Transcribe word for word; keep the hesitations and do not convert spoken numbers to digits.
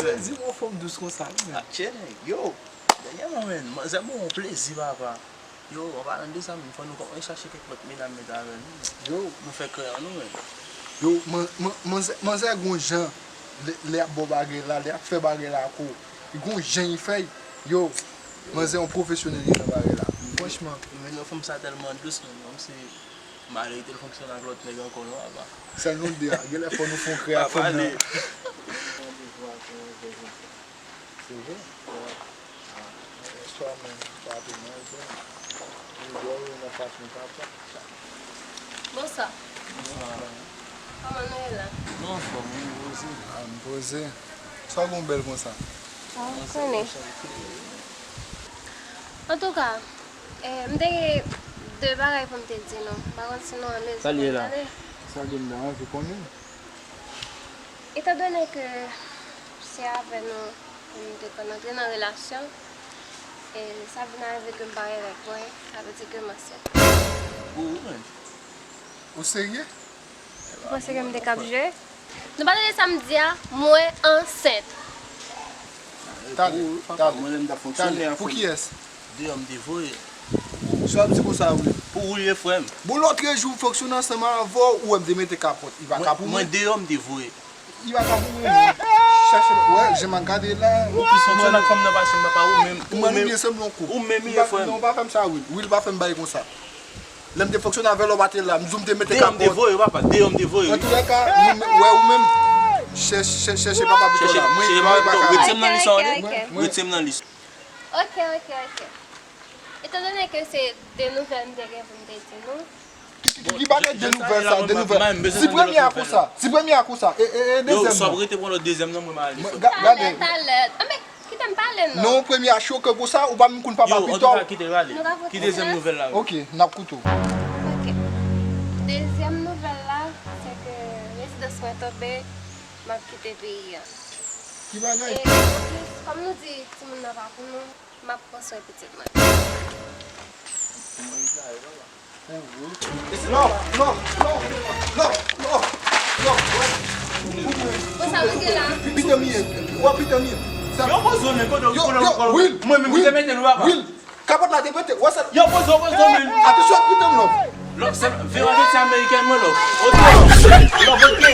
Sezi m anfòm dous konsa wi, men. Atchè nèg, yo, dènyèman, men, manzè ban w plezi, papa. Yo, an palan de sa, men, fò nou kòmanse chache kèk lòt medam met avè nou. Yo, nou fè krè an nou, men. Yo, man, man, manzè, manzè gon jan, lè, lè ap bò bagay la, lè ap fè bagay la ak ou, li gon jan li fè, yo, manzè yon pwofesyonèl li nan bagay la. Franchman. Men non, fanm sa tèlman dous, men, kòmsi malere te fonksyone ak lòt nèg ankò, non, apa. Sèl nou de a, genlè fò nou fè yon krè ak fanm nan. Se vre? Bonswa, men, pa tou mal, bon. Ou dwe nan fason papa. Bonswa. Bonswa. Kòman nou ye la? Nou anfòm, wi, nou poze. Ah, m poze. Sa w gen w bèl konsa? Ah, ou konnen. Antouka, eh, m te gen de bagay pou m te di nou. M pa konn si nou an mezi pou m tande. Sa gen m anvi konnen. Etandone ke se avè nou pou m te konn antre nan relasyon, e sa vin arive ke m pa gen règ mwen, sa vle di ke m ansent. Ou menm? Ou serye? Ou panse ke m te kab jwe? Nou pa tande sa m di a, mwen ansent. Tande, tande, tande. Pou kiyès? Deyò m te voye. Sa w ap di konsa vre? Pou ou l ye, frè m. Bon, lòtrejou, fonksyone ansanm avè w, ou wè m te mete kapòt. Li pa ka pou mwen. Mwen deyò m te voye. Li pa ka pou mwen, non. Chèche, wè, jan m ap gade la. Ou plis fonksyone ak fanm nan pase m, papa, ou menm. Ou menm li ye, sanble yon koup. Ou menm li ye, frè m. Non, pa fè m sa, Will. Will, pa fè m bagay konsa. Lè m te fonksyone avè l, ou pa te la. M di w m te mete kapòt. Deyò m te voye, papa. Deyò m te voye. Antoulèka, nou, wè ou menm. Chèche, chèche, chèche papa pito la. Mwen, mwen pa ka. Retire m nan lis la, tande. Retire m nan lis. Ok, ok, ok. Etandone ke se de nouvèl m te gen pou m te di nou. Ki, ki, ki bagay de nouvèl sa, de nouvèl? Si premye a konsa, si premye a konsa, e, e, e dezyèm nan? Yo, sa w ap rete pran lòt dezyèm nan, mwen m ale. Ga-, gade. Talè, talè. Anben, kite m pale non. Non, premye a choke konsa, ou pa menm konn papa pito. Yo, antouka, kite l ale. Ki dezyèm nouvèl la? Ok, n ap koute w. Ok. Dezyèm nouvèl la, se ke rezidans mwen tonbe, m ap kite peyi a. Ki bagay? E anplis, kòm nou di timoun nan pa pou nou, m ap pran swen pitit mwen. Love, love, love, love, love, love, love. Bon, sa nou gen la? Pita m ye. Wè pita m ye. Yo poze w men, kote w, yo, kote w, yo, kote w. Will, mwen menm ki te mete l, papa. Will, kapòt la te pete. Wè sa? Yo poze w, poze w men. Atansyon ak pita m, love. Love, se Veronese amerikèn mwen, love. Ok. Love, ok.